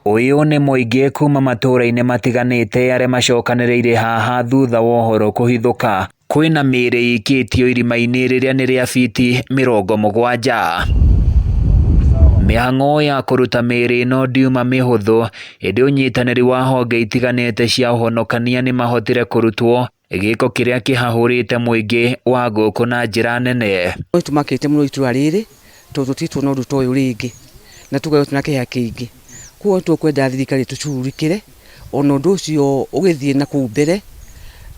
Ũyũ nĩ mũingĩ kuma matũra-inĩ matiganĩte arĩa macokanĩrĩire haha thutha wa ũhoro kũhithũka. Kwĩna mĩĩrĩ ĩikĩtio irima-inĩ rĩrĩa nĩ rĩa fiti 70. Mĩhang'o ya kũruta mĩĩrĩ ĩno ndiuma mĩhũthũ, ĩndĩ ũnyitanĩri wa honge itiganĩte cia ũhonokania nĩmahotire kũrutwo gĩko kĩrĩa kĩhahũrĩte mũingĩ wa gũkũ na njĩra nene. Nĩ tũmakĩte mũno itũra rĩrĩ tondũ tũtirĩ tuona ũndũ ta ũyũ rĩngĩ na tũgakorwo twĩna kĩeha kĩingĩ. Koguo nĩ tũkwenda thirikari ĩtũcugurikĩre ona ũndũ ũcio ũgĩthiĩ na kũu mbere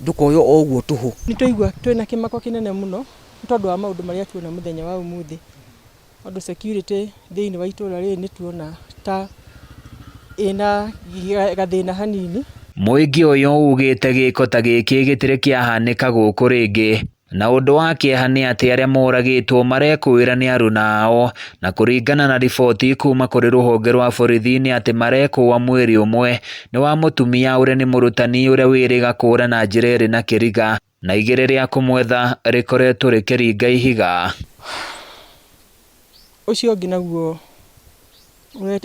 ndũkoywo o ũguo tũhũ. Nĩ twaigua twĩna kĩmako kĩnene mũno nĩ tondũ wa maũndũ marĩa tuona mũthenya wa ũmũthĩ. Tondũ security thĩinĩ wa itũra rĩrĩ nĩ tuona ta ĩna gathĩna hanini. Mũingĩ ũyũ ugĩte gĩko ta gĩkĩ gĩtirĩ kĩahanĩka gũkũ rĩngĩ. Na ũndũ wa kĩeha nĩ atĩ arĩa moragĩtwo marekũĩra nĩ aruna ao, na kũringana na riboti kuma kũrĩ rũhonge rwa borithi nĩ atĩ marekũa mwĩrĩ ũmwe nĩ wa mũtumia ũrĩa nĩ mũrutani ũrĩa wĩrĩga kũra na njĩra ĩrĩ na kĩriga, na igĩrĩ rĩa kũmwetha rĩkoretwo rĩkĩringa ihiga. Ũcio ũngĩ naguo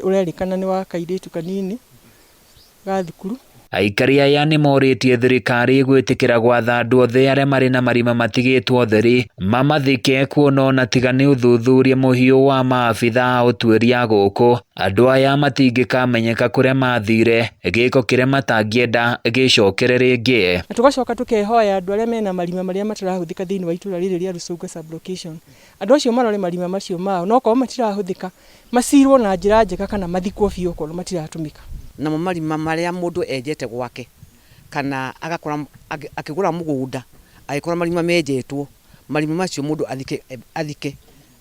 ũrerĩkana nĩ wa kairĩtu kanini ga thukuru. Aikari aya nĩ morĩtie thirikari gwĩtĩkĩra gwatha andũ othe arĩa marĩ na marima matigĩtwo ũtheri mamathike kuona ona tiga nĩ ũthuthuria mũhiũ wa maabitha a ũtuĩria gũkũ andũ aya matingĩkamenyeka kũrĩa mathire gĩko kĩrĩa matangĩenda gĩcokere rĩngĩ. Na tũgacoka tũkehoya andũ arĩa mena marima marĩa matarahũthĩka thĩinĩ wa itũra rĩrĩ rĩa Rũcũnga sub-location, andũ acio marore marima macio mao na okorwo matirahũthĩka macirwo na njĩra njega kana mathikwo biũ okorwo matiratũmĩka. Namo marima marĩa mũndũ enjete gwake kana agakora akĩgũra mũgũnda agĩkora marima menjetwo, marima macio mũndũ athike, athike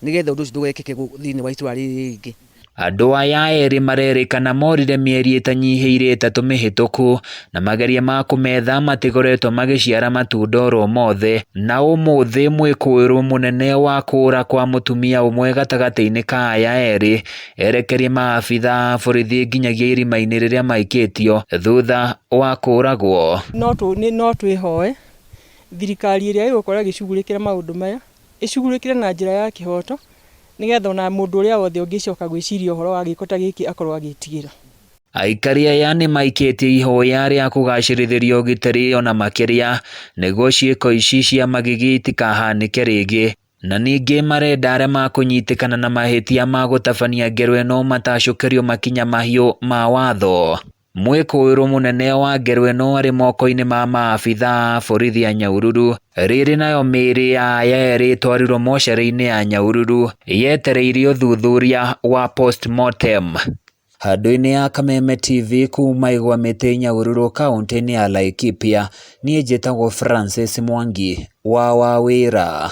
nĩgetha ũndũ ũcio ndũgekĩke thĩinĩ wa itũra rĩrĩ rĩngĩ. Andũ aya erĩ marerĩkana morire mĩeri ĩtanyihĩire 3 mĩhĩtũku na mageria ma kũmetha matigoretwo magĩciara matunda oro mothe, na ũmũthĩ mwĩkũĩrwo mũnene wa kũra kwa mũtumia ũmwe gatagatĩ-inĩ ka aya erĩ erekerie maabitha a borithi nginyagia irima-inĩ rĩrĩa maikĩtio thutha wa kũragwo. No twĩhoe thirikari ĩrĩa ĩgũkorwo ĩgĩcugurĩkĩra maũndũ maya ĩcugurĩkĩre na njĩra ya kĩhoto nĩgetha ona mũndũ ũrĩa wothe ũngĩcoka gwĩciria ũhoro wa gĩko ta gĩkĩ akorwo agĩtigĩra. Aikari aya nĩ maikĩtie ihoya rĩa kũgacĩrithĩrio ũgitĩri ona makĩria nĩguo ciĩko ici cia magigi itikahanĩke rĩngĩ, na ningĩ marenda arĩa makũnyitĩkana na mahĩtia ma gũtabania ngero ĩno matacũkĩrio makinya mahiũ ma watho. Mwĩkũĩrwo mũnene wa ngero ĩno arĩ moko-inĩ ma maabitha a borithi a Nyahururu, rĩrĩ nayo mĩĩrĩ ya aya erĩ ĩtwarirwo mocarĩ-inĩ ya Nyahururu yetereire ũthuthuria wa postmortem. Handũ-inĩ ya Kameme TV kuma Igwa Mĩtĩ Nyahururu kaunti-inĩ ya Laikipia, niĩ njĩtagwo Francis Mwangi wa Wawĩra.